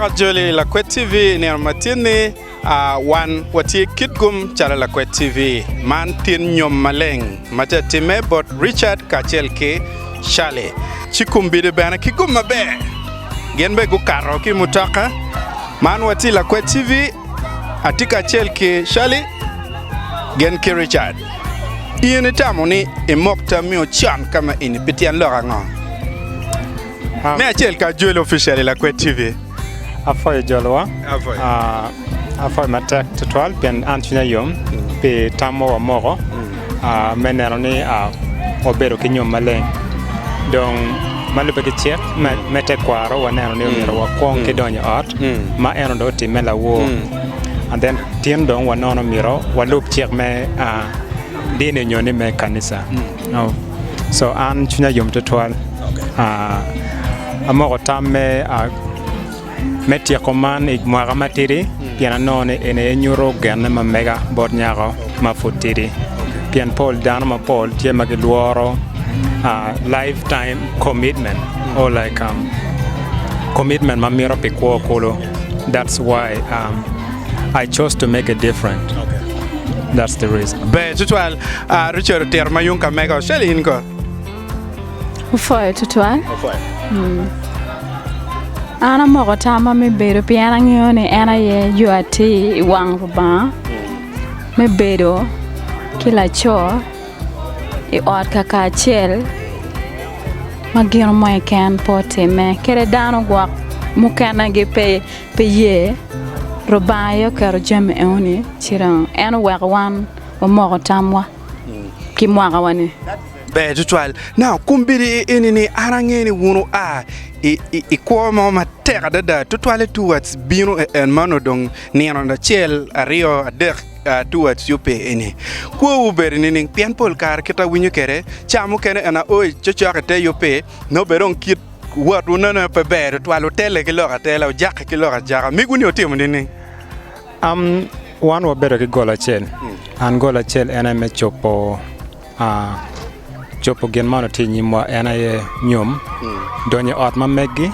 Acako joli Lakwed TV i nino ma tin-ni. Wan watye kitgum calo Lakwed TV. Man tin nyom maleng ma tye timme bot Richard kacel ki Shirley. Ci kombeddi bene ki gum maber gin bene gukato ki i mutoka. Man watye i Lakwed TV, atye kacel ki Shirley gin ki Richard. In itamo ni imok tammi ocon ka ma eni pi tyen lok ango? Me acel ka Joel Official i Lakwed TV. Apwoyo jolowa. Apwoyo matek tutwal pien an cwinya yom pi tam ma wamoko me neno ni wabedo ki nyom maleng. Dong ma lubbe ki cik me tekwaro waneno ni omyero wakwong ki donyo i ot ma eno dong otimme lawor and then tin dong wanono myero walub cik me dini nyo ni me kanisa. So an cwinya yom tutwal. Amoko tam me me tyeko man i mwaka matidi pien anongo ni eni aye nyuto genne ma mega bot nyako ma pud tidi pien pol dano mapol tye ma gilworo lifetime commitment or like commitment ma mito pi kwo kulu that's why I chose to make a different that's the reason. Ber tutwal Richard otito ma yung ka mega Australia in ko. Opwoyo tutwal. An amoko tamma me bedo pien angeyo ni en aye yo atir i wang Lubanga me bedo ki laco i ot kaka acel ma gin mo keken pe otimme kadi dano gwok mukene gipe pe ye Lubanga aye oketo jami enoni ci dong en oweko wan wamoko tamwa ki mwakawa-ni. Ber tutwal. Now, kombeddi eni ni an angeyo ni wun wua i, i, i kwo mo matek adada, tutwalle towards bino e en ma onongo dong nino acel, aryo, adek uh, towards yubbe eni. Kwowu obedo nining? Pien pol kare kit awinyo kwede, ca mukene en ao i cocok i te yubbe, nongo bene dong kit wotwu nongo pe ber tutwal, wutelle ki lok atela, wujakke ki lok ajaka. Migwu-ni wutimo nining? Um, wan wabedo ki gol acel. An gol acel en aye me cobo Cobo gin man tye i nyimwa en aye nyom, donyo i ot ma meggi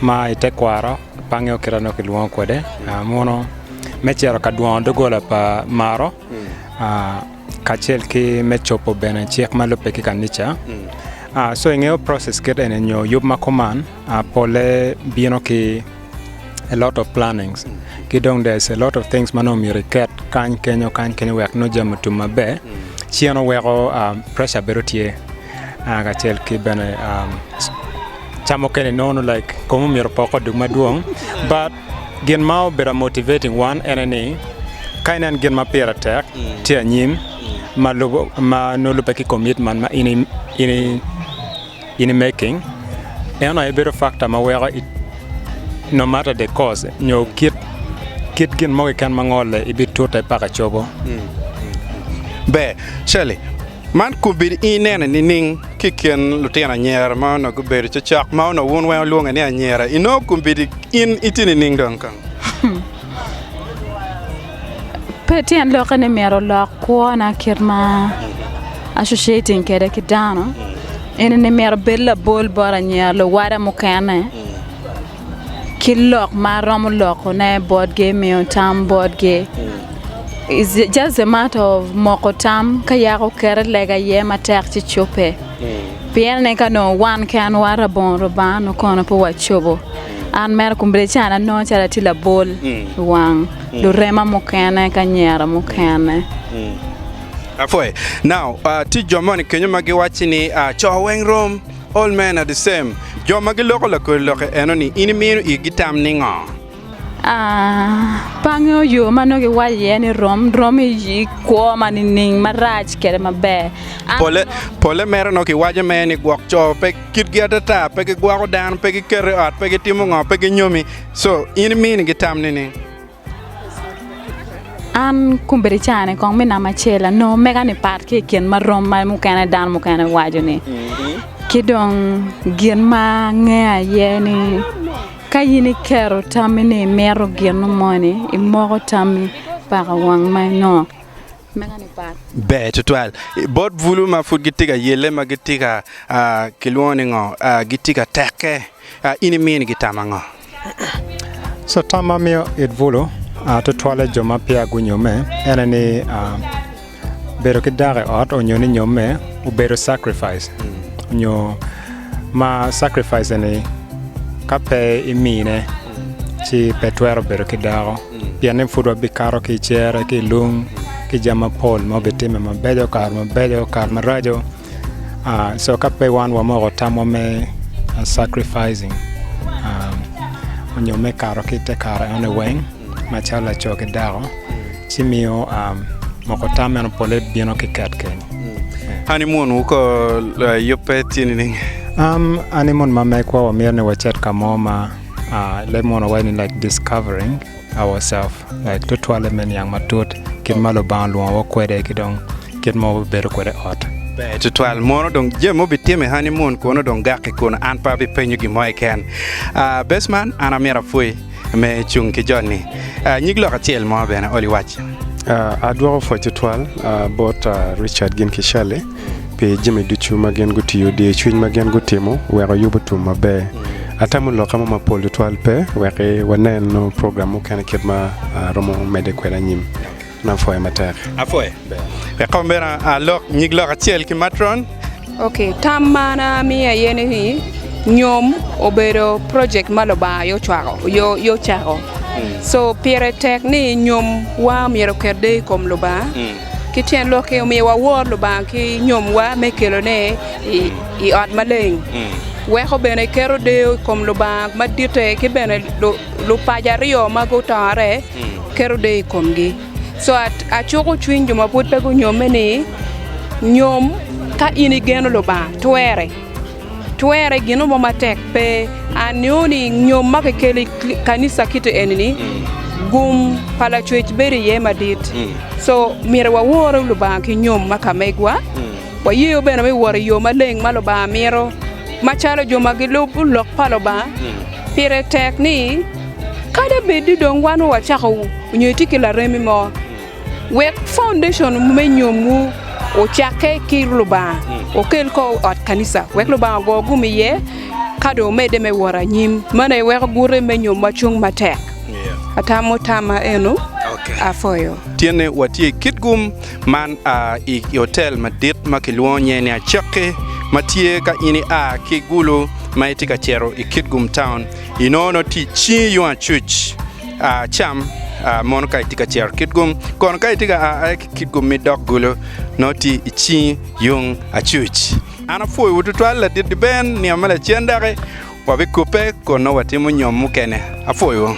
ma i tekwaro pe angeyo kit ma nongo kilwongo kwede muno me cito ka dwongo doggola pa maro kacel ki me cobo bene cik ma lubbe ki kanica so ingeyo process kit eni nyo yub ma kuman polle bino ki a lot of plannings ki dong there is a lot of things ma nongo myero iket kany kenyo kany kenyo wek nongo jami otum maber ci en oweko pressure bedo tye kacel ki bene ca mukene inongo like komi myero opok odug madwong but gin ma obedo motivating one ene ni ka inen gin ma pire tek tye anyim ma nongo lubbe ki commitment ma in in making eno aye bedo factor ma weko no matter the cause nyo kit kit gin mo keken ma ngole ibitute paka cobo. Ber, Shirley, man kombeddi in inene nining ki i kin lutino anyira ma onongo gubedo cocok ma onongo wun weng wulwonge ni anyira? Inongo kombeddi in itye nining dong kong? Pe tyen lokke ni myero olok kwona kit ma associating kwede ki dano eni ni myero obed labol bot anyira luwada mukene ki lok ma aromo lokone botgi miyo tam botgi is just a matter of moko tam ka yako oketo lega iye matek ci cobbe. Pien ni ka nongo wan kenwa labongo Lubanga nongo kono pe wacobo. An mere kombeddi can anongo calo atye labol i wang lurema mukene ki anyira mukene. Apwoyo. Now, uh, tye jo moni kenyo ma giwacci ni uh, co weng rom, all men are the same. Jo ma giloko lakodi lokke eno-ni, in imino igi tam ningo? Pe angeyo yo ma nongo giwaco iye ni rom rom i kwo ma nining marac kede maber. Polle mere nongo kiwaco mere ni gwok co pe kitgi atata, pe gigwoko dano, pe giketo i ot, pe gitimo ngo, pe ginyomi. So in iminigi tam nining? An kombeddi cani kong me namba acel anongo mega ni pat ki i kin ma rom ma mukene dano mukene waco ni ki dong gin ma angeyo aye ni Ka in iketo tammi ni imito gin moni, imoko tammi paka wang ma inongo. Mega ni pat. Ber tutwal bot bulu ma pud gitye ka yelle ma gitye ka kilwongo ni ngo gitye ka tekke in iminigi tam ango? So tam ma amiyo it bulu tutwalle jo ma peya gunyomme ene ni bedo ki dako i ot onyo ni nyomme obedo sacrifice onyo ma sacrifice eni ka pe imine ci pe twero bedo ki dako pien ni pud wabikato ki i cere ki i lung ki jami mapol ma obitimme mabeco kare mabeco kare maraco so ka pe wan wamoko tamwa me sacrificing onyo me kato ki i te kare enoni weng macalo laco ki dako ci miyo moko tam meno pole bino ki ket keny. Honeymoon wu ko yubbe tye nining? Honeymoon ma megwa wamito ni wacit ka mo ma leb munu waco ni like discovering ourself like tutwalle me niang matut kit ma Lubanga olwongowa kwede ki dong kit ma wabedo kwede ot. Ber tutwal. Mono dong jami ma obitimo i honeymoon kunu dong gak ki kunu an pe abipenyo gin mo keken. Bestman an amito apwoyi. me cung ki joni. Nyig lok acel mo bene ol iwac. Adwoko pwoc tutwal bot Richard gin ki Shirley pi jami ducu ma gin gutiyo, diyo cwiny ma gin gutimo wek oyub otum maber. Atamo lokka mo mapol tutwal pe wek wanen nongo program mukene kit ma romo medde kwede anyim. Apwoyo matek. Apwoyo. Wek kong bene alok nyig lok acel ki matron. Ok, tam ma an amiyo aye ni nyom obedo project ma Lubanga aye ocwako, aye ocako. So pire tek ni nyom wa myero oket deyo i kom Lubanga ki tyen lok-ki omiyo wawor Lubanga ki nyomwa me kelone i ot maleng. Weko bene keto deyo i kom Lubanga maditte ki bene lupaco aryo ma gutore keto deyo i komgi. Co acuko cwiny jo ma pud pe gunyomme ni, Nyom ka in igeno Lubanga, twere. Twere, gin mo matek pe. Angeyo ni nyom ma kikelo i kanisa kiti eni-ni, gum pa Lacwec bedo iye madit. Co myero wawor Lubanga ki nyom ma ka megwa. Wayeyo bene me wot i yo maleng ma Lubanga mito. Macalo jo ma gilubo lok pa Lubanga, pire tek ni kadi bed ni dong wan wacako nyo itye ki laremi mo, wek foundation me nyomwu ocakke ki Lubanga, okel kor ot kanisa wek Lubanga ogo gum iye ka dong omedde me wot anyim. Meno aye weko gute me nyomwa cung matek. Atamo tamma eno, apwoyo. Tyene watye i kit gum man a i otel madit ma kilwongo nyinge ni Acakki ma tye ka in ia ki Gulu ma itye ka cito i Kitgum Town. Inongo nongo tye i cingi yung acuc cam mono ka itye ka cito Kitgum kono ka itye ka a ki Kitgum ma idok Gulu nongo tye i cingi yung acuc. An apwoyowu tutwal ladit Ben nino ma lacen doki wabikubbe kun nongo watimo nyom mukene. Apwoyowu.